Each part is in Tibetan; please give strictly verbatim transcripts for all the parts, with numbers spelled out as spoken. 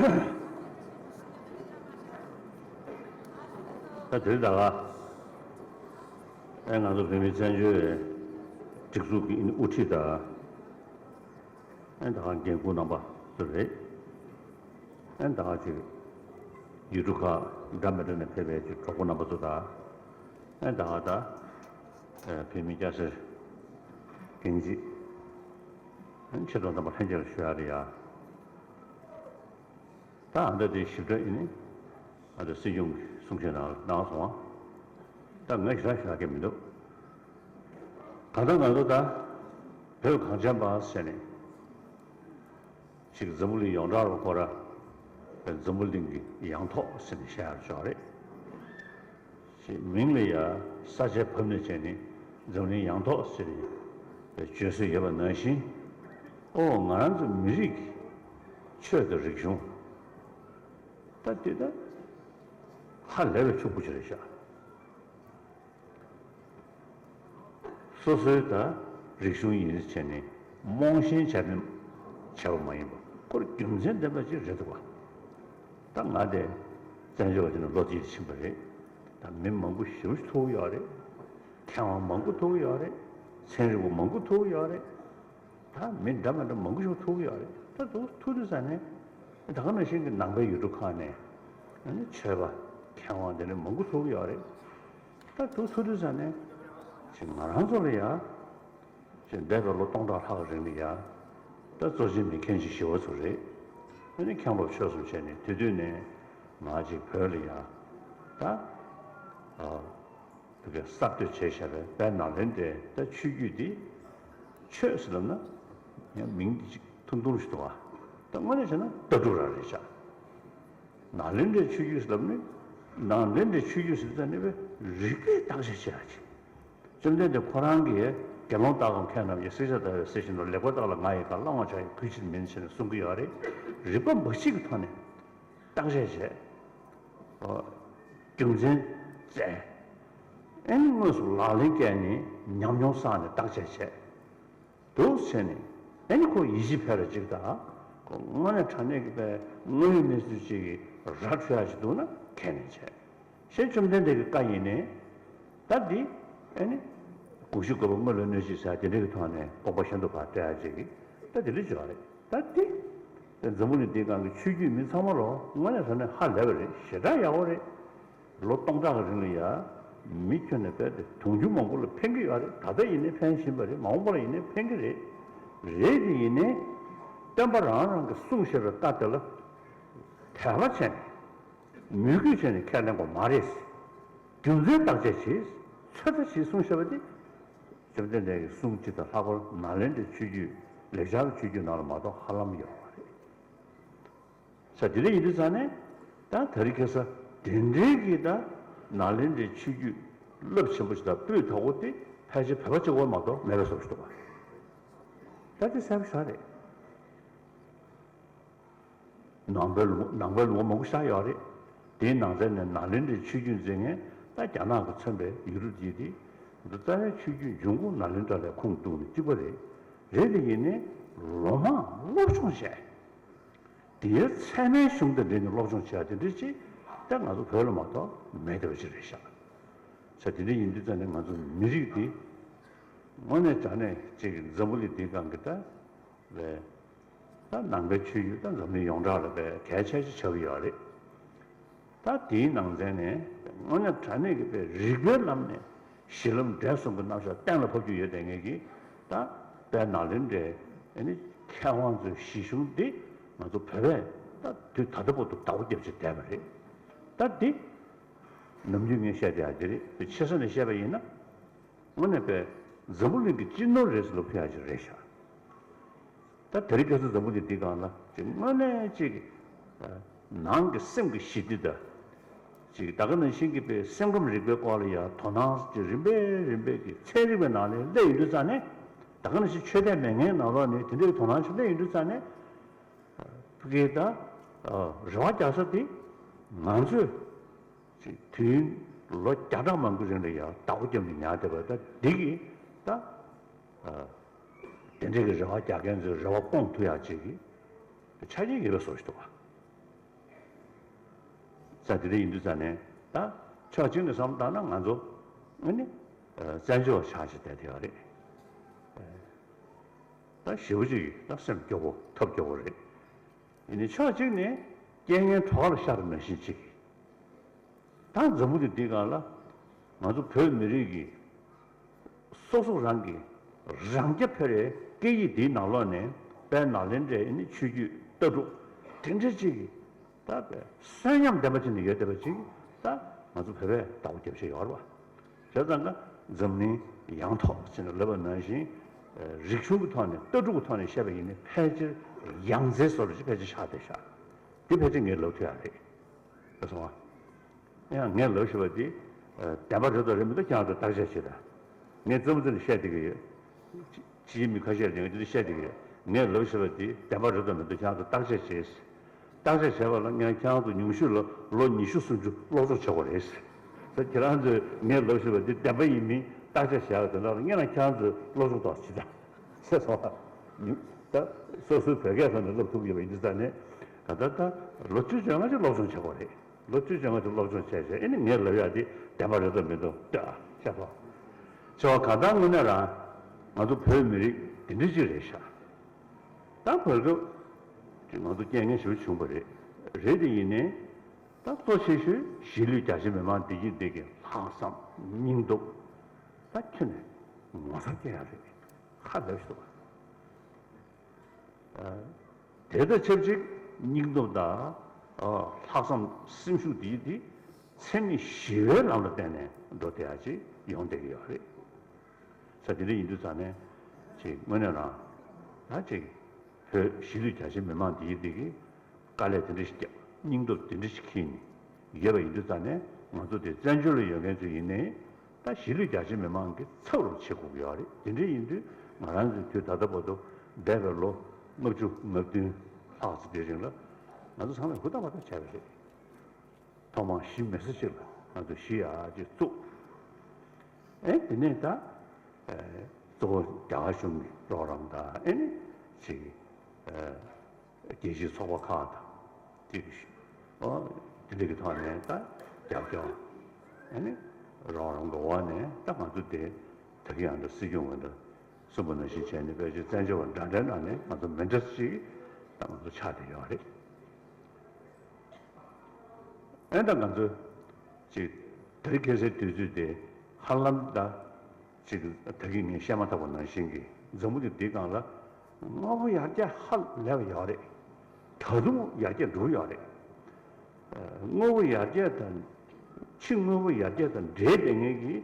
ད་དེ་ད་ག་ཨེ་ང་ཚོ་བོད་མིའི་བཙན་བྱོལ་བའི་སྒྲིག་འཛུགས་ཀྱི་དབུ་ཁྲིད་དང་། ཨེ་ད་ག་འགན་འཁུར་རྣམ་པ་ཚོ་རེད། ཨེ་ད་ག་ཅིག་ཡུལ་གྲུ་ཁག་འདྲ་མི་འདྲ་ནས་ཕེབས་པའི་ཅིག་གྲོགས་པོ་རྣམ་པ་ཚོ་དང་། ཨེ་ད་ག་ད་ཨེ་བོད་མི་སྐྱ་སེར་རྒན་བྱིས་ཨེ་ཆེ་མཐོ་རྣམ་པ་ལྷན་རྒྱས་ལ་ཞུ་ཡ་རེད་ཡ། ད་ཨ་ད་དེ་ཞིབ་ཕྲ་ཡིན་ནི་ཨ་ད་སྲིད་སྐྱོང་གིས་གསུང་བཤད་གནང་གནང་སོང་བ། ད་ངས་ཞེ་དྲག་ཞུ་ཡ་གི་མི་འདུག་གང་ལྟར་ང་ཚོ་ད་བོད་གངས་ཅན་པ་ཟེར་ནས་ཅིག་འཛམ་བུ་གླིང་ཡོངས་གྲགས་ལ་ཁོ་ར་འཛམ་བུ་གླིང་གི་ཡང་ཐོག་ཟེར་ནས་བཤད་ཡ་ཆོག་རེད། ཞེས་མིང་ལ་ཡ་ས་ཆ་བབས་ནས་བྱས་ནས་འཛམ་གླིང་ཡང་ཐོག་ཟེར་ནས་བརྗོད་སྲོལ་ཡོད་པ་ནང་བཞིན། ཨོ་ང་རང་ཚོ་མི་རིགས་ཀྱི་ཆོས་དང་རིག་གཞུང་ད་དེ་ད་ཧ་ལས་པའི་ཕྱུག་པོ་ཅིག་རེད་ཤག་སོ་སོའི་ད་རིག་གཞུང་ཡིན་ཟེར་བྱས་ནས་རྨོངས་ཞེན་བྱས་ནས་བྱས་པ་མ་ཡིན་པ་ཁོར་རྒྱུ་མཚན་ལྡན་པ་ཅིག་རེད་འདུག་བ། ད་ང་དེ་བཙན་བྱོལ་བ་ཅིག་ནས་ལོ་གཅིག་ཕྱིན་པ་རེད། ད་མི་མང་པོ་ཞེ་པོ་ཅིག་ཐུག་གི་ཡོད་རེད། མཁས་དབང་མང་པོ་ཐུག་གི་ཡོད་རེད། ཚན་རིག་པ་མང་པོ་ཐུག་གི་ཡོད་རེད། ད་མི་འདྲ་མི་འདྲ་མང་པོ་ཞིག་ཐུག་གི་ཡོད་རེད། ད་དུ་ཐུག་དུས་ཙ་ནས་ད་ག་ནང་བཞིན་གྱི་ནང་པའི་ཡུལ་གྲུ་ཁག་ནས་ཨ་ནི་ཆོས་པ་མཁས་དབང་དེ་འདྲ་མང་པོ་ཐུག་གི་ཡོད་རེད། ད་དུ་ཐུག་དུས་ཙ་ནས་ཅིག་ང་རང་ཚོ་ལ་ཡ་ཅིག་འདས་པའི་ལོ་སྟོང་ཕྲག་ལྷག་རིང་ལ་ཡ་ད་གཙོ་ཆེ་མི་མཁན་ཆེན་ཞི་བ་འཚོ་རེད། ཨ་ནི་མཁན་སློབ་ཆོས་གསུམ་བྱས་ནས་དེ་དུས་ནས་ང་ཅིག་བོད་ལ་ཡ་ད་ཨ། བོད་སྐད་གསར་གཏོད་བྱས་བཞག་པའི་དཔལ་ནཱ་ལེནྡྲའི་ད་ཆོས་བརྒྱུད་འདི་ཆོས་ཟེར་ལབ་ན་ཡང་མིང་འདི་ཅིག་ཐུང་ཐུང་ཞིག་འདུག་ཨ། ད་དངོས་གནས་བྱས་ན་ལྟ་གྲུབ་རང་རེད་ཤག་ནཱ་ལེནྡྲའི་ཆོས་བརྒྱུད་ཟེར་ལབ་ནི་ནཱ་ལེནྡྲའི་ཆོས་བརྒྱུད་ཟེར་ཙ་ནས་པའི་རིག་པས་བརྟག་དཔྱད་བྱེད་ཡ་ཅིག་བཅོམ་ལྡན་འདས་ཁོ་རང་གིས་དགེ་སློང་ལྟ་བུ་མཁན་རྣམས་ཀྱིས་སྲེག་བཅད་ལྟ་བའི་གསེར་བཞིན་དུ་ལེགས་པར་བརྟགས་ལ་ང་ཡི་བཀའ་བླང་བར་བྱ་ཡི་གུས་ཕྱིར་མིན་ཟེར་ནས་གསུང་གི་ཡོད་རེད། རིག་པ་འབའ་ཞིག་གི་ཐོག་ནས། བརྟག་དཔྱད་བྱས། ཨོ། རྒྱུ་མཚན་བཙལ། ཨེ་ནི་དངོས་སུ་ལག་ལེན་བཀལ་ནས་ཉམས་མྱོང་བསགས་ནས་བརྟག་དཔྱད་བྱས། འདུག་བྱས་ནས་ཨེ་ནི་ཁོ་ཡིད་ཆེས་འཕེར་བ་ཅིག་དང་། ཁོ་དངོས་གནས་དྲང་གནས་ཀྱི་པའི་དངོས་ཡོད་གནས་ཚུལ་ཅིག་གི་ར་འཕྲོད་ཡ་ཅིག་འདུག་ན་ཁས་ལེན་བྱས། ཞེས་བཅོམ་ལྡན་འདས་ཀྱི་བཀའ་ཡིན་ནས། ད་འདི་ཨེ་ནི་དགུག་གཞི་བཀོད་པ་དངོས་ལ་གནོད་བྱེད་ཟེར་དེ་འདྲ་གི་ཐོག་ནས་དཔོག་པ་ཤིན་ཏུ་ཕར་སྤྲད་ཡ་ཅིག་གི་ད་དེ་འདྲ་བྱས་པ་རེད། ད་དེ། དེ་འཛམ་བུ་གླིང་འདིའི་སྒང་གི་ཆོས་བརྒྱུད་མི་ཚང་མ་ལོ་དངོས་གནས་དྲང་གནས་ཧ་ལས་པ་རེད། ཞེ་དྲག་ཡག་པོ་རེད། ལོ་སྟོང་ཕྲག་གི་རིང་ལ་ཡ་མི་ཁྱོན་ནས་བལྟས་ཏེ་དུང་ཕྱུར་མང་པོ་ལ་ཕན་གྱི་ཡོད་རེད། ད་ལྟ་ཡིན་ནའི་ཕན་བཞིན་པ་རེད། མ་འོངས་པ་ལ་ཡིན་ནའི་ཕན་གྱི་རེད། རེད་དེ་ཡིན་ནའི་སྟོན་པ་རང་རང་གིས་གསུངས་བཞག་པའི་བཀའ་དེ་ལ་དད་པ་བྱས་ནས་མོས་གུས་བྱས་ནས་ཁས་ལེན་དགོས་མ་རེད། རྒྱུ་མཚན་བརྟག་དཔྱད་བྱེད། ཚོད་ལྟ་བྱེད་གསུངས་བཞག་པ་དེ་བཅོམ་ལྡན་འདས་ཀྱི་གསུང་སྤྱི་དང་ལྷག་པར་ནཱ་ལེནྡྲའི་ཆོས་བརྒྱུད་ལེགས་སྦྱར་གྱི་ཆོས་བརྒྱུད་ནང་ལ་མ་གཏོགས་ཧ་ལམ་ཡོད་མ་རེད། ས་དེ་འདྲ་ཡིན་དུས་ཙང་ནས་ད་དེ་རིང་ཁ་སང་དེ་འདྲའི་གི་ད་ནཱ་ལེནྡྲའི་ཆོས་བརྒྱུད་རླབས་ཆེན་པོ་ཞིག་དང་སྤུས་དག་པོ་དེ་ཕལ་ཆེར་བོད་པ་གཅིག་པོ་མ་གཏོགས་མེད་པའི་བཟོ་ཞིག་འདུག་པ། ད་དེ་གསལ་པོ་ཞེ་དྲག་རེད། ནང་པའི་ལུང་ནང་པའི་ལུང་པ་མང་པོ་ཞིག་ཡོད་རེད། དེའི་ནང་ཚན་ནས་ནཱ་ལེནྡྲའི་ཆོས་བརྒྱུད་འཛིན་མཁན་ད་རྒྱ་ནག་གིས་མཚོན་པའི་ཡུལ་གྲུ་དེ་དེ་འདི་རྩ་བའི་ཆོས་བརྒྱུད་འབྱུང་ཁུངས་ནཱ་ལེནྡྲ་ལས་ཁུངས་གཏུགས་ནས་གཅིག་པ་རེད། རེད་དེ་ཡིན་ནའི་ལོ་མང་སློབ་སྦྱོང་བྱས། དེའི་ཚད་མའི་གཞུང་དང་འབྲེལ་ནས་སློབ་སྦྱོང་བྱས་པ་དེ་འདྲ་ཅིག་ད་ང་ཚོ་བོད་ལ་མ་གཏོགས་མེད་བསྡད་པ་ཅིག་རེད་ཤག་ས་དེ་འདྲ་ཡིན་དུས་ཙང་ནས་ང་ཚོ་མི་རིགས་འདི་དངོས་གནས་དྲང་གནས་ཅིག་འཛམ་བུ་གླིང་འདིའི་སྒང་གི་ད་ལས། ད་ནང་པའི་ཆོས་བརྒྱུད་ད་འཛམ་གླིང་ཡོངས་གྲགས་ལ་དཔེ་གལ་ཆེ་ཆེ་ཆགས་ཀྱི་ཡོད་རེད། ད་དེའི་ནང་ཚན་ནས་དངོས་གནས་དྲང་གནས་ཀྱི་དཔེ་རིག་པའི་ལམ་ནས་གཞི་ལམ་འབྲས་གསུམ་གྱི་རྣམ་གཞག་གཏན་ལ་ཕབ་རྒྱུ་ཡོད་བསྡད་མཁན་གྱི་ད་དཔལ་ནཱ་ལེནྡྲའི་ཨ་ནི་མཁས་དབང་ཚོའི་གཞི་གཞུང་འདི་ང་ཚོ་བོད་པས་ད་དུས་ད་ལྟ་བར་དུ་བདག་པོ་རྒྱབ་བྱས་བསྡད་པ་རེད། ད་འདི་ནམ་རྒྱུན་ངས་བཤད་བསྡད་ཡ་འདི་རེད། དཔེ་ཆེ་ས་ནས་བཤད་པ་ཡིན་ན། དངོས་གནས་པའི་འཛམ་བུ་གླིང་གི་སྤྱི་ནོར་རེད་ཟེར་ལབ་ཐུབ་ཡ་ཅིག་རེད་ཤག་ད་དེ་རིང་ཁ་སང་འཛམ་བུ་གླིང་འདི་སྒང་ལ་ཅིག་དངོས་གནས་ཅིག་ནང་གི་སེམས་ཀྱི་ཞི་བདེ་དང་། ཅིག་ད་ག་ནང་བཞིན་གྱི་པའི་སེམས་ཁམས་རིག་པའི་སྐོར་ལ་ཡ་དོ་སྣང་ཅིག་རིམ་པས་རིམ་པས་ཀྱི་ཚན་རིག་པའི་ནང་ལ་སླེབས་ཡོང་དུས་ཙང་ནས་ད་ག་ནང་བཞིན་ཆོས་དད་མེད་མཁན་ནང་ལོགས་ནས་དེ་འདྲའི་དོ་སྣང་ཅིག་སླེབས་ཡོང་དུས་ཙང་ནས། ཕ་གིའི་ད་རེ་བ་རྒྱག་ས་དེ་ང་ཚོས་ཅིག་དུས་ཡུན་ལོ་བརྒྱ་ཕྲག་མང་པོའི་རིང་ལ་ཡང་བདག་པོ་རྒྱབ་ནས་ཉར་བསྡད་པ་ད་འདི་གི་ད་དེ་འདྲའི་གི་རེ་བ་རྒྱག་མཁན་ཚོའི་རེ་བ་སྐོང་ཐུབ་ཡག་ཅིག་གི་ཆ་རྐྱེན་ཡོད་པའི་བཟོ་ཞིག་འདུག་ག་ས་དེ་འདྲ་ཡིན་དུས་ཙང་ནས་ད་ཕྱོགས་གཅིག་ནས་བསམ་བློ་བཏང་ན་ང་ཚོ་ཨ་ནི་བཙན་བྱོལ་བ་ཆགས་བྱས་བསྡད་དེ་ཡོད་རེད། ད་ཞེ་པོ་ཅིག་ད་སེམས་སྐྱོ་པོ་ཐབས་སྐྱོ་པོ་རེད། ཡིན་ནའི་ཕྱོགས་གཅིག་ནས་རྐྱེན་ངན་གྲོགས་ལ་ཤར་ནང་བཞིན་ཅིག་ད་འཛམ་བུ་གླིང་འདིའི་སྒང་ལ་ང་ཚོ་བོད་མི་རིགས་ཀྱི་སོ་སོ་རང་གི་རང་རྐྱ་འཕེར་བའི་སྐད་ཡིག་འདིའི་ནང་ལོགས་ནས་དཔལ་ནཱ་ལེནྡྲའི་ཨ་ནི་ཆོས་བརྒྱུད་ལྟ་གྲུབ་དེ་འདྲ་ཅིག་གི་ད་དཔེ་གསོན་ཉམས་ལྡན་པ་ཅིག་ནས་ཡོད་བསྡད་པ་ཅིག་ད་ང་ཚོ་བོད་པས་བདག་པོ་རྒྱབ་བྱས་ཡོད་རེད་བ། བྱས་ཙང་ཀ་འཛམ་གླིང་ཡང་ཐོག་ཟེར་ནས་ལབ་པ་ནང་བཞིན། རིག་གཞུང་གི་ཐོག་ནས་ལྟ་གྲུབ་ཀྱི་ཐོག་ནས་བཤད་པ་ཡིན་ན་ཕལ་ཆེར་ཡང་རྩེ་བཟོ་འདྲ་ཅིག་ཕལ་ཆེར་ཆགས་བསྡད་ཤག་འདི་ཕལ་ཆེར་ངས་ལབ་ཐུབ་ཡག་རེད། ཨེ་སོང་ཨ། ཡང་ངས་ལབ་ཤེས་པ་འདི། བདེན་པ་རེད་དང་རེད་མི་འདུག་ཁྱེད་རང་ཚོས་བརྟག་དཔྱད་བྱེད་དང་། ངས་རྩེད་མོ་རྩེ་ནས་བཤད་བསྡད་ཀྱི་ཡོད། ཕྱི་ཕྱི་མི་ཁ་ཤས་ཀྱིས་ངས་འདི་འདྲ་བཤད་བསྡད་ཀྱི་ཡོད། ངས་ལབ་ཤེས་པ་འདི་བདེན་པ་རེད་དང་མི་འདུག་ཁྱེད་རང་ཚོས་བརྟག་དཔྱད་བྱེད། བརྟག་དཔྱད་བྱས་པ་ལ་ངས་ཁྱེད་རང་ཚོ་ཉུང་ཤོས་ལ་ལོ་ཉི་ཤུ་སུམ་ཅུ་སློབ་སྦྱོང་བྱེད་དགོས་རེད། ད་ཁྱེད་རང་ཚོས་ངས་ལབ་ཤེས་པ་འདི་བདེན་པ་ཡིན་མིན་བརྟག་དཔྱད་བྱས་པ་དེ་འདྲ་ལ་སྔོན་ལ་ཁྱེད་རང་ཚོས་སློབ་སྦྱོང་ཏོག་ཙམ་བྱེད་དང་། ཟེར་སོང་བ། ད་སོ་སོའི་བོད་སྐད་ཐོག་ནས་སློབ་ཐུབ་ཡོད་པ་ཡིན་དུས་ཙང་ནས་ད་ལྟ་ད་ལོ་བཅུ་བཅོ་ལྔ་ཅིག་སློབ་སྦྱོང་བྱེད་དགོས་རེད། ལོ་བཅུ་བཅོ་ལྔ་ཅིག་སློབ་སྦྱོང་བྱས་བྱས་ཨེ་ནི་ངས་ལབ་ཡག་དེ་བདེན་པ་རེད་དམ་མིན་དམ་ལྟོས་ཨ་ཤ་ཚ། ཆེ་བ་གང་ལྟར་དངོས་གནས་རང་ང་ཚོ་བོད་མི་རིགས་འདི་འདྲ་ཅིག་རེད་ཤག་ད་བར་སྐབས་ང་ཚོ་རྐྱེན་ངན་ཞེ་པོ་བྱུང་བ་རེད། རེད་དེ་ཡིན་ནའི་ད་གཙོ་ཆེ་ཤོས་གཞིས་ལུས་རྒྱ་ཆེ་མི་མང་བདེ་སྐྱིད་འདི་གི་ལྷག་བསམ་སྙིང་སྟོབས་ད་ཁྱོན་ནས་ངོ་མཚར་སྐྱེ་ཡག་རེད། ཁ་ལབ་ཤི་འདུག་བ། དེ་དང་ཆབས་ཅིག་སྙིང་སྟོབས་དང་། ལྷག་བསམ་སེམས་ཤུགས་འདི་འདི་འཚེ་མེད་ཞི་བའི་ལམ་ལ་བརྟེན་ནས་འགྲོ་བསྡད་ཡག་ཅིག་ཡོང་བསྡད་ཀྱི་ཡོད་རེད། ས་དེ་འདྲ་ཡིན་དུས་ཙང་ནས་ཅིག་དངོས་གནས་རང་ད་ཅིག་བོད་གཞིས་ལུས་རྒྱ་ཆེ་མི་མང་འདི་འདི་གི་དཀའ་ལས་དེ་འདྲ་ཞིག་བརྒྱབ། སྙིང་སྟོབས་དེ་འདྲ་ཞིག་ཁྱེར་ནས་ཡོད་པ་ཡིན་དུས་ཙང་ནས་ང་ཚོ་དེ་བཙན་བྱོལ་ལ་ཡོད་མཁན་ཚོ་ཡིན་ནའི་ད་གཞིས་ལུས་རྒྱ་ཆེ་མི་མང་གི་ཚབ་རུ་བྱེད་དགོས་ཀྱི་ཡོད་རེད། དེ་འདྲ་ཡིན་དུས་ང་རང་ཚོའི་དུས་ད་ལྟ་བར་དུ་འདས་པའི་ལོ་ལྔ་བཅུ་ང་བདུན་ལྷག་ཙམ་དེའི་རིང་ལ་ང་ཚོ་ཚང་མས་ཧུར་ཐག་བར་ཐག་བྱས་པ་རེད། ཐོག་མར་གཞིས་མེད་ས་ཞིག་ལ་ང་ཚོ་གཞིས་ཡག་ཅིག་བཙུགས། ཨེ་དེ་ནས་ད་ཨེ་གཙོ་བོ་རྒྱ་གར་གཞུང་གི་རོགས་རམ་དང་ཨེ་ནི་ཅིག་ཨེ་རྒྱལ་སྤྱིའི་ཚོགས་པ་ཁག་དང་ཅིག་ཨོ་དེ་འདྲ་གི་ཐོག་ནས་ད་རྒྱབ་སྐྱོར་ཨེ་ནི་རོགས་རམ་གི་འོག་ནས་ད་ང་ཚོ་དེ་ད་གིན་ཡང་ད་སྲིད་སྐྱོང་འོས་འདེམས་གསུམ་པ་ནང་བཞིན་བྱས་ནས་ཕལ་ཆེར་བཙན་བྱོལ་བ་འདྲ་འདྲའི་ནང་ནས་ང་ཚོ་མི་འདྲ་ཞིག་ད་ང་ཚོ་ཆགས་བསྡད་ཡོད་རེད། ཨེ་ད་ང་ཚོ་ཅིག་དེ་རིང་ཁ་སང་དུས་ཚོད་དེ་ཧ་ལམ་ད་ཅིག་ད་གིན་ངས་བཤད་མ་ཐག་པ་ནང་བཞིན་གྱི་འཛམ་བུ་གླིང་འདིའི་སྒང་ལ་དངོས་པོ་ཡར་རྒྱས་ཧ་ལས་པ་ཡོད་རེད། ད་དུང་ཡར་རྒྱས་འགྲོ་གི་ཡོད་རེད། དངོས་པོ་ཡར་རྒྱས་དང་ཕྱི་དངོས་པོ་ཡར་རྒྱས་དང་འབྲེལ་བསྡད་མཁན་གྱི་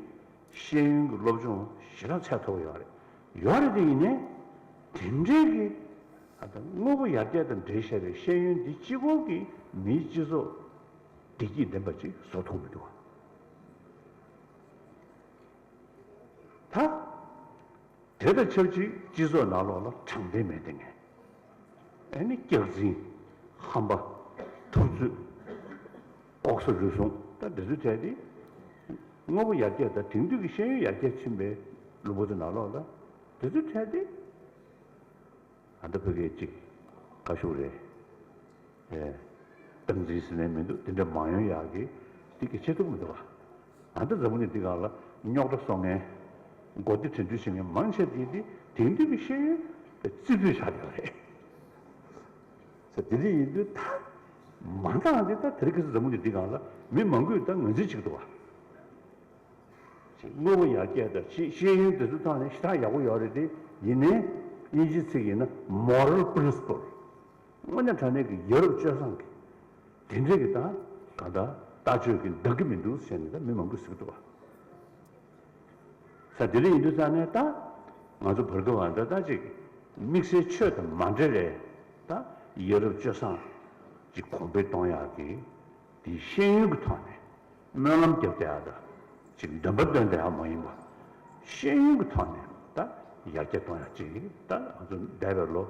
ཤེས་ཡོན་གྱི་སློབ་སྦྱོང་ཞེ་དྲག་ཚད་མཐོ་པོ་ཡོད་རེད། ཡོད་རེད་དེ་ཡིན་ནའི་དེ་འདྲའི་གི་ཨ་ད་དངོས་པོ་ཡར་རྒྱས་དང་འབྲེལ་བཞག་པའི་ཤེས་ཡོན་འདི་གཅིག་པོ་གིས་མིའི་སྤྱི་ཚོགས་བདེ་སྐྱིད་ལྡན་པ་ཅིག་བཟོ་ཐུབ་མི་འདུག་ག་ད། དེ་དང་ཆབས་ཅིག་སྤྱི་ཚོགས་ནང་ལོགས་ལ་དྲང་བདེན་མེད་དེ་ངས། ཨ་ནི་སྐྱག་རྫུན། ཧམ་པ། འཐབ་རྩོད། ལྐོག་ཟ་རུལ་སུངས་ད་འདི་ཚོའི་གྲས་དེ། དངོས་པོ་ཡར་རྒྱས་དང་དེང་དུས་ཀྱི་ཤེས་ཡོན་ཡར་རྒྱས་ཕྱིན་པའི་ལུང་པ་ཚོ་ནང་ལོགས་ལ་འདི་ཚོའི་གྲས་དེ། ཨ་ད་ཕ་གིའི་གཅིག་ཁ་ཤུགས་རེད། ཨེ། སྟངས་འཛིན་ཟེར་ནས་མི་འདུག་དེ་འདྲ་མ་ཡོང་ཡག་གི་དེ་གལ་ཆེ་ཐུབ་མི་འདུག་ག་ཨ་ད་འཛམ་བུ་གླིང་འདི་སྒང་ལ་རྙོག་དྲ་བཟོ་མཁན། མགོ་བདེ་དྲན་འདུན་བྱེད་མཁན་མང་ཆེ་དེ་དེ་དེང་དུས་ཀྱི་ཤེས་ཡོན་རྩིས་སྤྲོད་བྱ་དེ་རེད། ས་དེ་འདྲ་ཡིན་དུས་ད་མ་འདང་དེ་ད་དེ་རིང་ཁ་སང་འཛམ་བུ་གླིང་འདི་སྒང་ལ་མི་མང་པོས་ད་ངོས་འཛིན་བྱེད་ཀྱི་འདུག་བ། དངོས་པོ་ཡར་རྒྱས་དང་ཤེས་ཤེས་ཡོན་དེ་ཚོའི་ཐོག་ནས་ཞེ་དྲག་ཡག་པོ་ཡོད་རེད་དེ་ཡིན་ནའི་དབྱིན་ཇིའི་ཚིག་ཡིན་ན་moral principle། དངོས་གནས་དྲང་གནས་ཀྱི་ཡ་རབས་སྤྱོད་བཟང་གི་དེ་འདྲས་ཀྱི་ད་ག་ད་ལྟ་སྤྱོད་ཀྱི་འདང་གི་མི་འདུག་ཟེར་ནས་ད་མི་མང་པོས་ཟེར་གྱི་འདུག་བ། ས་དེ་འདྲ་ཡིན་དུས་ཙང་ནས་ད་ང་ཚོ་བར་སྐབས་བར་ད་ད་ཅིག་དམིགས་བསལ་ཆོས་དང་མ་འབྲེལ་བའི་ད་ཡ་རབས་སྤྱོད་བཟང་ཅིག་གོང་འཕེལ་གཏོང་ཡག་གི་དེ་ཤེས་ཡོན་གྱི་ཐོག་ནས། སྨོན་ལམ་རྒྱབ་བསྡད་ཡག་དང་ཅིག་འདོན་པ་འདོན་བསྡད་ཡག་མ་ཡིན་པ། ཤེས་ཡོན་གྱི་ཐོག་ནས་ད་ཡར་རྒྱས་གཏོང་ཡག་ཅིག་ད་ང་ཚོ་འདས་པའི་ལོ་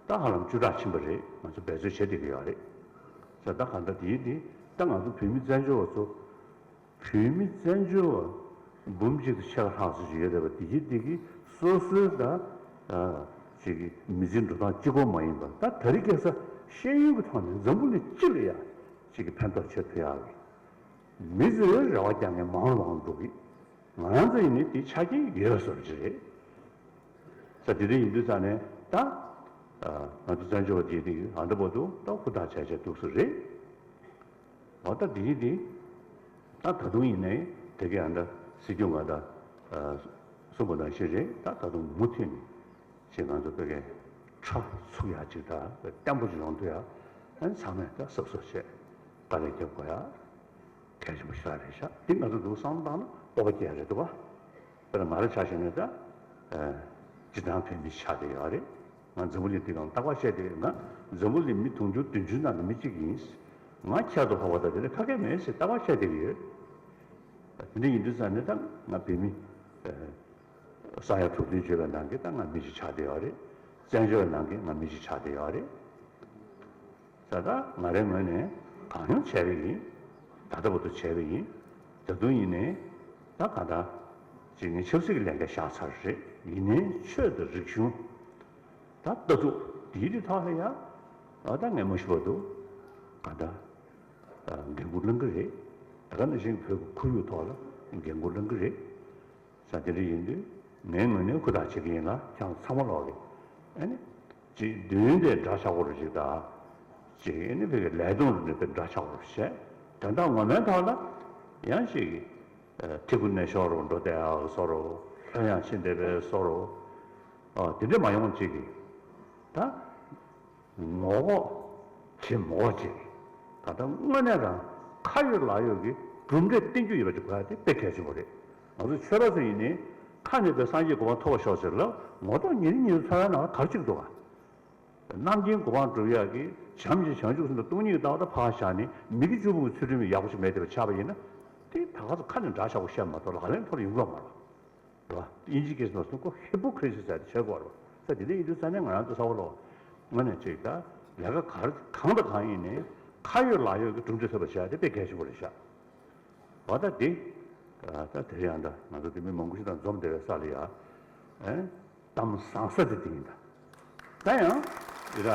ད་ཧ་ལམ་བཅུ་ཕྲག་ཕྱིན་པ་རེད། ང་ཚོ་འབད་རྩོལ་བྱེད་བསྡད་ཀྱི་ཡོད་རེད། ས་ད་གང་ལྟར་དེའི་དེ་ད་ང་ཚོ་བོད་མི་བཙན་བྱོལ་བ་ཚོ་བོད་མི་བཙན་བྱོལ་བ་འབུམ་གཅིག་དང་ཕྱེད་ཀ་ལྷག་ཙམ་ཞིག་ཡོད་རེད་པ། དེའི་དེ་གི་སོ་སོའི་ད་ཅིག་མི་ཚེའི་འགྲོ་སྟངས་གཅིག་པོ་མ་ཡིན་པ་ད་དེ་རིང་ཁ་སང་ཤེས་ཡོན་གྱི་ཐོག་ནས་འཛམ་བུ་གླིང་སྤྱི་ལ་ཡ། གཅིག་གི་ཕན་ཐོགས་ཆེ་ཐུབ་ཡག་གི། མི་ཚོས་རེ་བ་རྒྱག་མཁན་མང་རུ་མང་རུ་འགྲོ་གི། ང་རང་ཚོ་ཡིན་ནའི་དེ་ཆ་རྐྱེན་ཡོད་པ་བཟོ་འདྲ་ཅིག་རེད། ས་དེ་འདྲ་ཡིན་དུས་ཙང་ནས་ད། ང་ཚོ་བཙན་བྱོལ་བ་དེ་དེ་ཨ་འདྲ་པོ་འདུག་ད་ཧུར་ཐག་བྱས་བྱས་འདུག་སེ་རེད། འོ་ད་དེ་ཡིན་དེ། ད་ད་དུང་ཡིན་ནའི་དེ་གའི་ཨ་འདྲ་སྲིད་སྐྱོང་ང་ད་གསུངས་པ་ནང་བཞིན་རེད། ད་ད་དུང་མུ་མཐུད་ནས་ཅིག་ང་ཚོ་བོད་སྐད་ཁྲ་ཚུགས་ཡག་ཅིག་ད་བརྟན་པོ་ཅིག་ཡོང་ཐུབ་ཡག་ཨ་ནི་ཚང་མས་ད་གཟབ་གཟབ་བྱས་དཀའ་ལས་རྒྱབ་དགོས་ཡག་གལ་ཆེན་པོ་ཞེ་དྲག་རེད་ཤག་འདི་ང་ཚོ་འདུག་བསམ་བློ་བཏང་ན་སྤོབས་པ་སྐྱེ་ཡག་རེད་འདུག་ག་དཔེར་ན་ང་རང་ཆ་བཞག་ན་ད། སྤྱིར་བཏང་བོད་མི་ཆགས་བསྡད་ཡོད་རེད། ང་འཛམ་བུ་གླིང་འདི་སྒང་རྟག་པར་བཤད་བསྡད་ཡོད། ང་འཛམ་བུ་གླིང་མི་དུང་ཕྱུར་བདུན་ཅུ་ནང་གི་མི་གཅིག་ཡིན། ང་ཁྱད་དུ་འཕགས་པ་དང་དེ་ལས་ཁ་སྐད་མེད་ཟེར་རྟག་པར་བཤད་བསྡད་ཀྱི་ཡོད། དེ་འདྲ་ཡིན་དུས་ཙང་ནས་ད་ང་བོད་མི། ས་ཡ་དྲུག་བདུན་བརྗེས་པའི་ནང་གི་ད་ང་མི་གཅིག་ཆགས་བསྡད་ཡོད་རེད། བཙན་བྱོལ་བའི་ནང་གི་ང་མི་གཅིག་ཆགས་བསྡད་ཡོད་རེད། ད་ལྟ་ང་རའི་ངོས་ནས་གང་ཡོང་བྱས་པ་ཡིན། ད་ལྟ་བར་དུ་བྱས་པ་ཡིན། ད་དུང་ཡིན་ནའི་ད་ག་ད་ཅིག་ངས་ཆབ་སྲིད་ཀྱི་ལས་འགན་བཞག་ཚར་རེད། ཡིན་ནའི་ཆོས་དང་རིག་གཞུང་ད་ལྟ་ཐུག་དེའི་རིགས་ཐོག་ལ་ཡ་ཨ་ད་ངས་མ་ཤི་བར་དུ་ག་ད་འགན་འཁུར་བླང་གི་རེད། ད་ག་ནང་བཞིན་བོད་ཀྱི་ཁོར་ཡུག་ཐོག་ལ་འགན་འཁུར་བླང་གི་རེད། ས་དེ་འདྲ་ཡིན་དུས་ངའི་ངོས་ནས་ཧུར་ཐག་བྱེད་ཀྱི་ཡིན་ལ་ཁྱེད་རང་ཚང་མ་ལོག་གི། ཨ་ནི། ཅིག་མདུན་དེ་འདྲ་ཆགས་པོ་རུ་ཅིག་དང་། ཅིག་ཨ་ནི་བོད་ཀྱི་ལས་དོན་རུ་ནས་དཔེ་འདྲ་ཆགས་པོ་རུ་བྱས། དོན་དག་ངོ་མའི་ཐོག་ལ་ཡང་ཅིག་ཐི་གུ་ནས་ཤོར་རུ་འགྲོ་བསྡད་ཡག་བཟོ་རུ། ལྷོད་ཡངས་ཕྱིན་བསྡད་པའི་བཟོ་རུ། ཨ་དེ་འདྲ་མ་ཡོང་ཅིག་གི། ད། ངོ་ལྐོག་བྱེད་མི་དགོས་ཅིག་ད་ལྟ་དངོས་གནས་རང་ཁ་ཡོད་ལག་ཡོད་ཀྱི་གྲུབ་འབྲས་བསྟན་རྒྱུ་ཡོད་པ་ཅིག་དགོས་ཡ་དེ་དཔེ་གལ་ཆེན་པོ་རེད། ང་ཚོ་ཆོས་པ་ཚོ་ཡིན་ནའི་ཁ་ནས་པའི་སངས་རྒྱས་གོ་འཕང་ཐོབ་པར་ཤོག་ཟེར་ལ་ངོ་ཐོག་ཉིན་རེ་ཉིན་རེ་འཚོ་བའི་ནང་ལ་ག་རེ་ཅིག་འདུག་ག་རྣམ་མཁྱེན་གོ་འཕང་སྒྲུབ་ཡག་གི་བྱམས་ཀྱི་བྱང་ཆུབ་སེམས་དང་སྟོང་ཉིད་ཀྱི་ལྟ་བ་དེ་ཕར་བཞག་ནས་མི་དགེ་བཅུ་སྤོང་གི་ཚུལ་ཁྲིམས་ཡག་པོ་ཞིག་མེད་བསྡད་པ་ཆགས་པ་ཡིན་ན། དེ་ད་ག་ཚོད་ཁ་ནས་འདྲ་ཆགས་པོ་བཤད་མ་གཏོགས་ལག་ལེན་ཐོག་ལ་ཡོང་གི་ཡོད་མ་རེད། རེད་བ། དབྱིན་ཇིའི་སྐད་ཆ་ནང་སོང་ཁོ་ཧི་པོ་ཀི་རེ་སི་ཟེར་ཏེ་བྱེད་དགོས་རེད་བ། ས་དེ་འདྲ་ཡིན་དུས་ས་ནས་ང་རང་ཚོ་ཚ་བ་ལོ། དངོས་གནས་ཅིག་ད་ལས་ཀ་གར་གང་དང་གང་ཡིན་ནའི་ཁ་ཡོད་ལག་ཡོད་ཀྱི་གྲུབ་འབྲས་ཐོབ་པ་བྱ་དེ་དཔེ་གལ་ཆེན་པོ་རེད་ཤག་འོ་ད་དེ། ད་དེ་རིང་ཡང་ད་ང་ཚོ་དེ་མི་མང་པོ་ཞིག་དང་འཛོམས་བསྡད་པའི་ས་ལ་ཡ། ཨེ། གཏམ་བཟང་ས་དེ་དེ་ཡིན་ད། ད་ཡང་། ཡི་ར།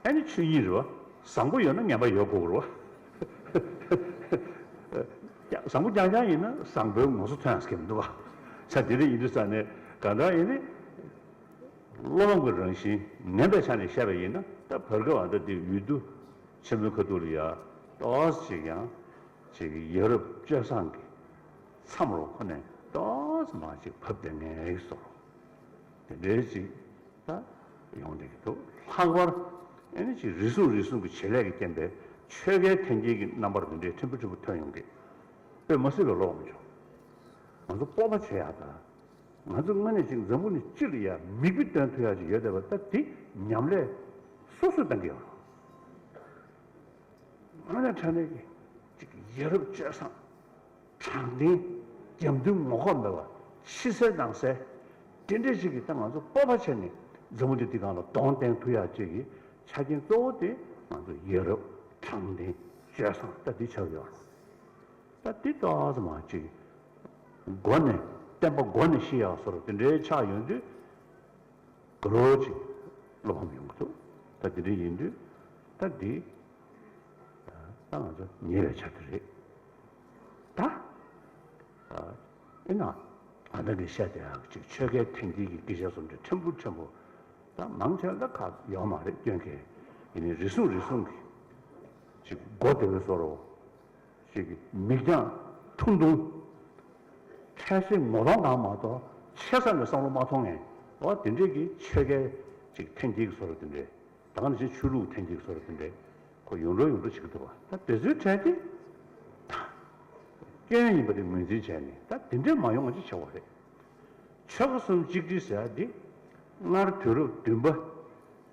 ཨ་ནི་ཆོས་ཉིད་རེད་བ། བཟང་པོ་ཡོད་ན་ངན་པ་ཡོད་དགོས་རེད་བ། བཟང་པོ་རྐྱང་རྐྱང་ཡིན་ན་བཟང་པོའི་ངོ་སོ་ཐོན་ཡག་གི་མི་འདུག་བ། ས་དེ་འདྲ་ཡིན་དུས་ས་ནས་གང་ལྟར་ཡིན་ནི། བློ་སྦྱོང་གི་རང་བཞིན་ངན་པའི་ཆ་ནས་བཤད་པ་ཡིན་ན་ད་བར་སྐབས་ཨ་ད་དེ་འོས་བསྡུ་ཆེན་མོའི་ཁ་ཐུག་ལ་ཡ་ཏོག་ཙམ་ཅིག་ཡང་ཅིག་ཡ་རབས་སྤྱོད་བཟང་གི་མཚམས་རུ་ཁོ་ནས་ཏོག་ཙམ་མང་ཅིག་བབས་བསྡད་ངེས་ཀྱི་བཟོ་འདྲ་དེ་འདྲའི་ཅིག་ད་ཡོང་བསྡད་ཀྱི་འདུག་ལྷག་པར་ཨ་ནི་ཅིག་རེ་ཟུང་རེ་ཟུང་གི་བྱེད་ལས་ཀྱི་རྐྱེན་པས་ཆོལ་ཁའི་འཐེན་འཁྱེར་གྱི་རྣམ་པར་འདི་འདྲའི་ཕྲན་བུ་ཕྲན་བུ་ཐོན་ཡོང་གི། དཔེ་མ་སྲིད་པའི་བློ་ཕམ་བྱུང་། ང་ཚོ་སྤོབས་པ་བྱེད་ཡག་དང་། ང་ཚོ་དངོས་གནས་ཅིག་འཛམ་བུ་གླིང་སྤྱི་ལ་ཡ་མིག་དཔེ་སྟོན་ཐུབ་ཡག་ཅིག་ཡོད་བསྡད་པ་ད་དེ་ཉམས་ལེན་སོ་སོས་གཏང་གི་ཡོད་རེད། དངོས་གནས་དྲང་གནས་ཀྱི་ཅིག་ཡ་རབས་སྤྱོད་བཟང་། དྲང་བདེན། རྒྱབ་མདུན་ངོ་ལྐོག་མེད་པ། ཕྱི་གསལ་ནང་གསལ། དེ་འདྲས་ཅིག་གིས་ད་ང་ཚོ་སྤོབས་པ་བྱས་ནས་འཛམ་བུ་གླིང་འདི་སྒང་ལ་གདོང་བསྟན་ཐུབ་ཡག་ཅིག་གི་ཆ་རྐྱེན་གཙོ་བོ་དེ་ང་ཚོ་ཡ་རབས། དྲང་བདེན། སྤྱོད་བཟང་ད་འདི་ཆགས་ཡོད་རེད། ད་འདི་ཏོག་ཙམ་མང་ཅིག་མགོ་ནས་བསྟན་པ་མགོ་ནས་ཤེས་ཡག་བཟོ་འདྲ་དེ་འདྲའི་ཆགས་ཡོང་དུས། ག་རོ་ཅིག་བློ་ཕམ་ཡོང་གི་འདུག་ད་དེ་འདྲ་ཡིན་དུས་ད་འདི་ད་ང་ཚོ་ཉེ་བའི་ཆར་དུ་རེད། ད་ཨེ་ན་ཨ་ད་གི་བཤད་དེ་ཡག་ཅིག་ཆོལ་ཁའི་འཐེན་འཁྱེར་གྱི་སྐད་ཆ་སོགས་འདྲ་ཕྲན་བུ་ཕྲན་བུ་ད་མང་ཆེ་ད་ཁག་ཡོད་མ་རེད། སྐྱོན་གལ་ཡིན་ནའི་རེ་ཟུང་རེ་ཟུང་གི་ཅིག་མགོ་བདེ་བའི་བཟོ་འདྲ། ཅིག་མིག་རྒྱང་ཐུང་ཐུང་། ཕལ་ཆེར་ངོ་གདོང་དང་མ་གཏོགས་ཆེ་ས་ནས་བསམ་བློ་མ་ཐོངས་ངས། འོ་དེ་འདྲས་ཀྱི་ཆོལ་ཁའི་ཅིག་འཐེན་འཁྱེར་གྱི་བཟོ་འདྲ་དེ་འདྲས། ད་ག་ནང་བཞིན་ཆོས་ལུགས་འཐེན་འཁྱེར་གྱི་བཟོ་འདྲ་དེ་འདྲས་ཁོ་ཡོང་འགྲོ་ཡོང་འགྲོ་བྱེད་ཀྱི་འདུག་བ། ད་དེ་ཚོའི་གྲས་དེ་ད་སྐྱོན་ཡིན་པ་དེ་ངོས་འཛིན་བྱས་ནས་ད་དེ་འདྲས་མ་ཡོང་བ་ཅིག་བྱེད་དགོས་རེད། ཆོལ་ཁ་གསུམ་གཅིག་སྒྲིལ་ཟེར་ཡ་འདི་སྔར་དུས་རབས་བདུན་པ།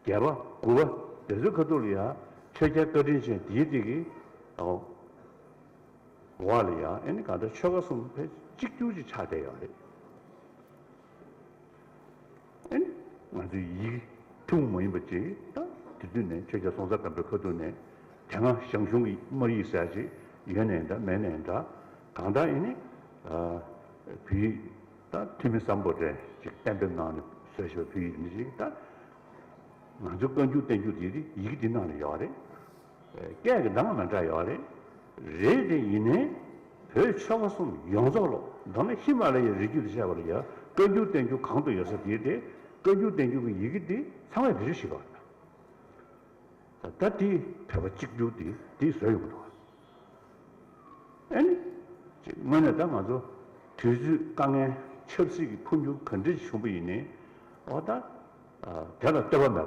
བརྒྱད་པ་དགུ་པ་དེ་ཚོའི་ཁ་ཐུག་ལ་ཡ་ཆོས་རྒྱལ་བཀའ་དྲིན་ཅན་དེའི་དེ་གི་འོག་ལ་ཡ་ཨེ་ནི་གང་ལྟར་ཆོལ་ཁ་གསུམ་ཕལ་གཅིག་གྱུར་ཅིག་ཆགས་བསྡད་ཡོད་རེད། ཨེ་ནི་ང་ཚོའི་ཡིག་ཐུན་མོང་མ་ཡིན་པ་ཅིག་ད་དེ་དུས་ནས་ཆོས་རྒྱལ་སྲོང་བཙན་སྒམ་པོའི་ཁ་ཐུག་ནས་དེ་སྔ་ཞང་ཞུང་གི་སྨར་ཡིག་ཟེར་ཅིག་ཡོད་ནའི་འདྲ་མེད་ནའི་འདྲ་གང་ལྟར་ཨེ་ནི་བོད་ཡིག་ད་ཐུ་མི་སམ་བྷོ་ཊ་ཅིག་གཏན་འབེབས་གནང་ནས་བཟོས་བཞག་པའི་བོད་ཡིག་འདི་ཅིག་ད། ང་ཚོའི་བཀའ་འགྱུར་བསྟན་འགྱུར་དེ་ཡི་གེ་འདི་ནང་ལ་ཡོད་རེད། སྐད་ཀྱི་གདངས་མི་འདྲ་ཡོད་རེད། རེད་དེ་ཡིན་ནའི་བོད་ཆོལ་ཁ་གསུམ་ཡོངས་རྫོགས་ལོ། མདོར་ན་ཧི་མ་ལ་ཡའི་རི་རྒྱུད་དུ་བཤད་པ་ལ་ཡང་བཀའ་འགྱུར་བསྟན་འགྱུར་གང་དུ་ཡོད་ས་དེ་དེ་བཀའ་འགྱུར་བསྟན་འགྱུར་གྱི་ཡི་གེ་འདི་ཚང་མས་བེད་སྤྱོད་བྱེད་པ་རེད། ད་དེ་བོད་པ་གཅིག་གྱུར་དེ་དེ་བཟོས་ཡོང་གི་འདུག་ཨ་ནི། དངོས་གནས་ད་ང་ཚོ་དུས་ཚོད་དཀའ་ངལ་ཆབ་སྲིད་ཀྱི་འཕོ་འགྱུར་ག་འདྲ་ཞིག་བྱུང་བ་ཡིན་ནའི་འོ་ད་དེ་ལ་ལྟོས་པ་མེད་པ།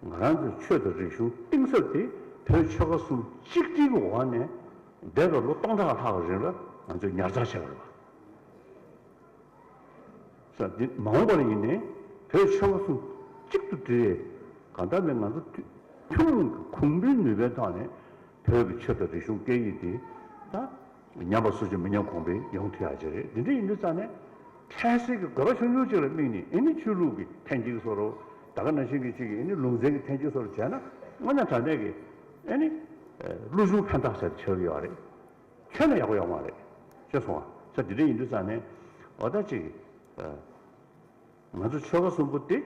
ང་རང་ཚོའི་ཆོས་དང་རིག་གཞུང་གཏིང་ཟབ་དེ་བོད་ཆོལ་ཁ་གསུམ་གཅིག་སྒྲིལ་གྱི་འོག་ནས་འདས་པའི་ལོ་སྟོང་ཕྲག་ལྷག་གི་རིང་ལ་ང་ཚོས་ཉར་ཚགས་བྱས་པ་རེད་པ། ས་འདི་མ་འོངས་པ་ལ་ཡིན་ནའི་བོད་ཆོལ་ཁ་གསུམ་གཅིག་ཏུ་སྒྲིལ་བའི་གང་ལྟར་ནས་ང་ཚོ་ཐུན་མོང་གི་གོང་བུའི་ནུས་པའི་ཐོག་ནས་བོད་ཀྱི་ཆོས་དང་རིག་གཞུང་སྐད་ཡིག་དེ་ད་ཉམས་པ་སོར་ཆུད་མི་ཉམས་གོང་འཕེལ་ཡོང་ཐུབ་ཡག་ཅིག་རེད། འདི་འདྲ་ཡིན་དུས་ཙང་ནས་འཕྲལ་སེལ་གྱི་དགོས་པ་ཆུང་ཆུང་ཅིག་ལ་དམིགས་ནས་ཨེ་ནི་ཆོས་ལུགས་ཀྱི་འཐེན་འཁྱེར་བཟོ་རོགས། ད་ག་ནང་བཞིན་གྱི་ཅིག་ཨེ་ནི་ལུང་ཚན་གྱི་འཐེན་འཁྱེར་བཟོ་རོགས་བྱས་ན་དངོས་གནས་དྲང་གནས་ཀྱི་ཨེ་ནི་བློ་གཟུ་ཕན་ཐོགས་ཟེར་ཆེ་བ་ཡོད་རེད། ཁྱོན་ནས་ཡག་པོ་ཡོད་མ་རེད། ཤེས་སོང་ང་། ས་དེ་འདྲ་ཡིན་དུས་ཙང་ནས་འོ་ད་ཅིག་ང་ཚོ་ཆོལ་ཁ་གསུམ་པོ་དེ་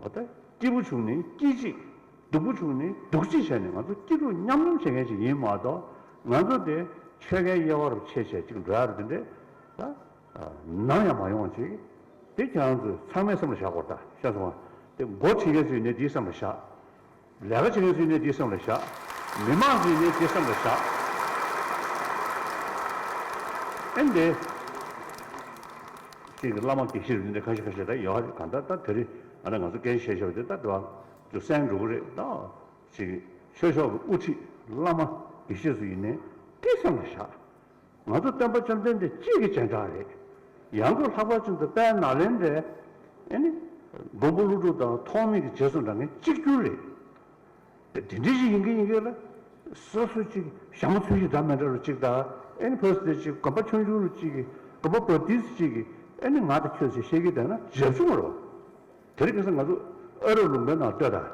འོ་ད་སྐྱིད་པོ་བྱུང་ནས་སྐྱིད་ཅིག་སྡུག་པོ་བྱུང་ནས་སྡུག་ཅིག་བྱས་ནས་ང་ཚོ་སྐྱིད་སྡུག་མཉམ་མྱོང་བྱེད་མཁན་ཞིག་ཡིན་མ་གཏོགས་ང་ཚོ་དེ་ཆོལ་ཁའི་དབྱེ་བ་རུ་ཕྱེ་བྱས་ཅིག་འགྲོ་ཡ་རུ་དེ་འདྲ་ད་ནམ་ཡང་མ་ཡོང་བ་ཅིག་དེ་ཁྱེད་རང་ཚོས་ཚང་མས་སེམས་ལ་བཞག་དགོས་རེད་ད། ཤེས་སོང་ང་། དེ་འགོ་ཁྲིད་མཁན་ཚོས་ཡིན་ནའི་དེ་སེམས་ལ་བཞག་ལས་ཀ་བྱེད་མཁན་ཚོས་ནི་དེ་སེམས་ལ་བཞག་མི་མང་ཚོས་ནི་དེ་སེམས་ལ་བཞག་ཨེ་འདི། ཅིག་གི་བླ་མ་དགེ་བཤེས་རེད་འདི་ཁ་ཤས་ཁ་ཤས་ད་ཡོད་རེད། གང་ལྟར་ད་དེ་རིང་ང་ཚོ་སྐད་ཆ་བཤད་ཤོག་དེ་ད་དུ་བ་ཚོ་གསན་འགྲོ་གི་རེད་ད། ཅིག་ཆོས་ཕྱོགས་ཀྱི་དབུ་ཁྲིད་བླ་མ་དགེ་བཤེས་ཚོ་ཡིན་ནི་དེ་སེམས་ལ་བཞག་ང་ཚོ་སྟོན་པ་བཅོམ་ལྡན་འདས་གཅིག་གི་སྤྱན་དྲངས་རེད། ཡང་སྒོས་ལྷག་པར་ཅན་དུ་དཔལ་ནཱ་ལེནྡྲའི་ཨེ་ནི་མགོན་པོ་ཀླུ་སྒྲུབ་དང་ཐོགས་མེད་ཀྱི་རྗེས་སུ་འབྲང་མཁན་གཅིག་གྱུར་རེད། དེ་འདྲ་ཞིག་ཡིན་གྱི་ཡིན་གྱི་ལ། སོ་སོ་གཅིག་ཞྭ་མོ་ཚུལ་བཞིན་འདྲ་མི་འདྲ་རུ་གཅིག་དང་ཨེ་ནི་ཕོ་སི་དེ་གཅིག་དགོན་པ་ཆུང་ཆུང་རུ་གཅིག་གི་དགོན་པ་བབ་ཏི་སི་གཅིག་གི་ཨེ་ནི་ང་དང་ཁྱོད་ཟེར་བཤད་ཀྱི་བསྡད་ན་རྗེས་བྱུང་རོ། དེ་རིང་ཁ་སང་ང་ཚོ་ཨ་རབ་ལུང་པའི་ནང་ལྟོས་དང་།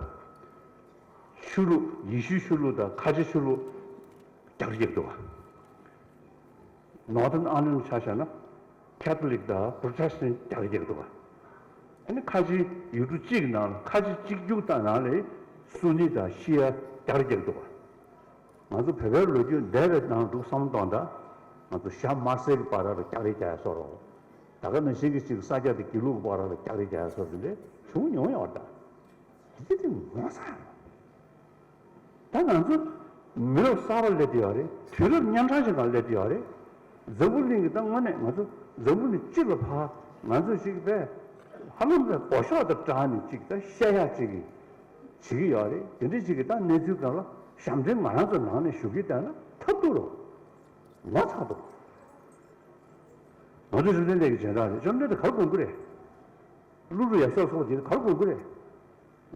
ཆོས་ལུགས་ཡེ་ཤུའི་ཆོས་ལུགས་དང་ཁ་ཆེ་ཆོས་ལུགས་རྒྱག་རེས་རྒྱག་འདུག་བ། Northern Ireland་ཆ་བཞག་ན་Catholic་དང་Protestant་རྒྱག་རེས་རྒྱག་འདུག་བ། ཨ་ནི་ཁ་ཆེ་ཡུལ་གྲུ་གཅིག་ནང་ལ་ཁ་ཆེ་གཅིག་གྱུར་དང་ནང་ལས་སུ་ནི་དང་ཤི་ཡ་རྒྱག་རེས་རྒྱག་འདུག་བ། ང་ཚོ་བོད་པའི་ལོ་རྒྱུས་འདས་པའི་ནང་དུ་བསམ་བློ་གཏོང་དང་། ང་ཚོ་ཤར་དམར་གསལ་གྱི་བར་ལ་རྒྱག་རེས་རྒྱག་ཡ་བཟོ་རོགས། ད་ག་ནང་བཞིན་གྱི་གཅིག་ས་སྐྱ་དང་དགེ་ལུགས་ཀྱི་བར་ལ་རྒྱག་རེས་རྒྱག་ཡ་བཟོ་རོགས་དེ་འདྲ་བྱུང་མྱོང་ཡོད་ད། དེ་དེ་ངོ་ཚ་ཡང་། ད་ང་ཚོ་མི་རབས་གསར་པ་སླེབས་བསྡད་ཡོད་རེད། དུས་རབས་གཉན་འཕྲང་ཞིག་ནང་སླེབས་བསྡད་ཡོད་རེད། འཛམ་བུ་གླིང་གི་ད་དངོས་གནས་ང་ཚོ་འཛམ་བུ་གླིང་སྤྱི་ལ་ཕར་ང་ཚོ་ཞིག་པས་ཧ་ལམ་པས་སྒོ་ཤོག་དང་སྦྲགས་ནས་ཅིག་ད་བཤད་ཡག་ཅིག་གི་བྱེད་ཀྱི་ཡོད་རེད། དེ་འདྲ་ཅིག་གི་ད་གནས་ཚུལ་སྒང་ལ་ཞབས་འདྲེན་ང་རང་ཚོ་ནང་ནས་ཞུ་གི་བསྡད་ན་ཐབས་སྡུག་རོ། ངོ་ཚ་འདུག་ང་ཚོ་བཅོམ་ལྡན་འདས་ཀྱི་སྤྱན་དྲངས་རེད། བཅོམ་ལྡན་འདས་ག་རེ་དགོངས་ཀྱི་རེད། ཀླུ་སྒྲུབ་ཡབ་སྲས་སོགས་ཀྱིས་ག་རེ་དགོངས་ཀྱི་རེད།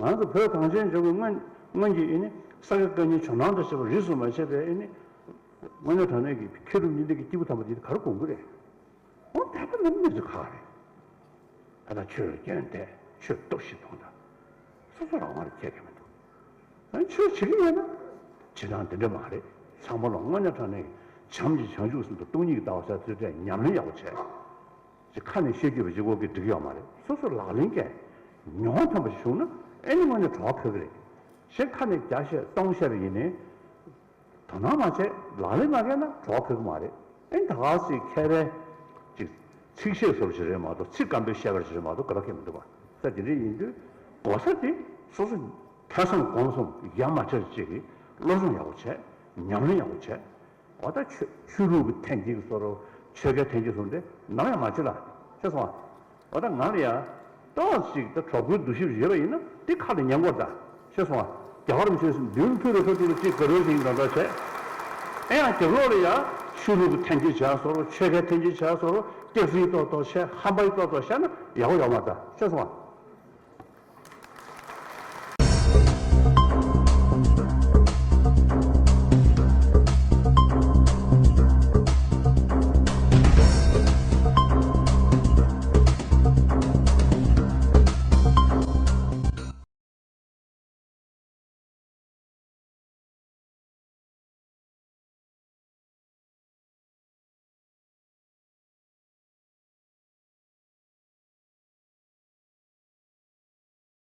ང་ཚོ་བོད་གངས་ཅན་ལྗོངས་ཀྱི་སྔོན་སྔོན་གྱི་ཨེ་ནི་ས་དགེ་བཀའ་རྙིང་ཇོ་ནང་དང་བཅས་པ་རིས་སུ་མ་ཆད་པའི་ཨེ་ནི་དངོས་གནས་དྲང་གནས་ཀྱི་མཁས་གྲུབ་གཉིས་ལྡན་གྱི་སྐྱེས་བུ་དམ་པ་དེ་ག་རེ་དགོངས་ཀྱི་རེད། འོ་ད་ལྟ་ནི་གནས་ཚུལ་ཁག་རེད། ད་ལྟ་ཆོས་ལ་སྐྱོན་དེ་ཆོས་སྟོབས་ཤིག་གཏོང་དང་། སོ་སོ་རང་དབང་ལ་ཁྱད་ཀྱི་མི་འདུག་ཨ་ནི་ཆོས་བྱེད་ཀྱི་ཡོད་ན་བྱེད་སྟངས་དེ་འདྲ་མ་རེད། ཚང་མ་ལ་དངོས་གནས་དྲང་གནས་ཀྱི་བྱམས་ཀྱི་བྱང་ཆུབ་སེམས་དང་སྟོང་ཉིད་ཀྱི་ལྟ་བ་ཟེར་ཚུལ་དེ་ཉམས་ལེན་ཡག་པོ་བྱས། ཅིག་ཁ་ནས་བཤད་རྒྱུ་བ་ཅིག་འོག་གི་འགྲིག་ཡོད་མ་རེད། སོ་སོ་ལག་ལེན་གྱི་མྱོང་ཐོན་པ་ཞིག་བྱུང་ན་ཨེ་ནི་དངོས་གནས་གྲོགས་ཕེབས་ཀྱི་རེད། གཞན་ཁ་ནས་བརྒྱ་བཤད་སྟོང་བཤད་པ་ཡིན་ནའི་དོ་སྣང་མ་བྱས་ལག་ལེན་མ་བཀལ་ན་གྲོགས་ཕེབས་ཀྱི་མ་རེད། ཨེ་ནི་ད་ག་ཟེ་མཁས་པའི་ཅིག་ཚིག་བཤད་བཟོ་བ་ཞིག་རེད་མ་གཏོགས་ཚིག་སྐམ་པོའི་བཤད་པ་ཞིག་རེད་མ་གཏོགས་ག་རེ་ཕན་མི་འདུག་པ། ས་དེ་འདྲ་ཡིན་དུས་གོ་ས་དེ་སོ་སོ་ཐོས་བསམ་སྒོམ་གསུམ་ཡ་མ་བྲལ་ཅིག་གིས་སློབ་སྦྱོང་ཡག་པོ་བྱས། ཉམས་ལེན་ཡག་པོ་བྱས། འོ་ད་ཆོས་ཆོས་ལུགས་ཀྱི་འཐེན་འཁྱེར་བཟོ་རོགས། ཆོལ་ཁའི་འཐེན་འཁྱེར་བཟོ་འདི་ནམ་ཡང་མ་བྱེད་ལ། ཤེས་སོང་ང་། འོ་ད་ང་ལ་ཡང་ཏོག་ཙམ་ཅིག་ད་གྲོགས་པོའི་འདུ་ཤེས་ཡོད་པ་ཡིན་ན་དེ་ཁ་ལ་ཉན་དགོས་ད། ཤེས་སོང་ང་། རྒྱ་གར་མི་ཆོས་སུ་མདུན་ཕུལ་རེ་ཁ་ཐུག་ལ་ཅིག་དགའ་རོལ་ཞིག་འདྲ་འདྲ་བྱས། ཨེ་ཡང་རྒྱབ་ལོགས་ལ་ཡང་ཆོས་ལུགས་ཀྱི་འཐེན་འཁྱེར་བྱས་བཟོ་རོགས། ཆོལ་ཁའི་འཐེན་འཁྱེར་བྱས་བཟོ་རོགས། སྐྱག་རྫུན་ཏོག་ཏོག་བཤད། ཧམ་པ་ཡི་ཏོག་ཏོག་བཤད་ན་ཡག་པོ་ཡོད་མ་རེད་ད། ཤེས་སོང་ང་།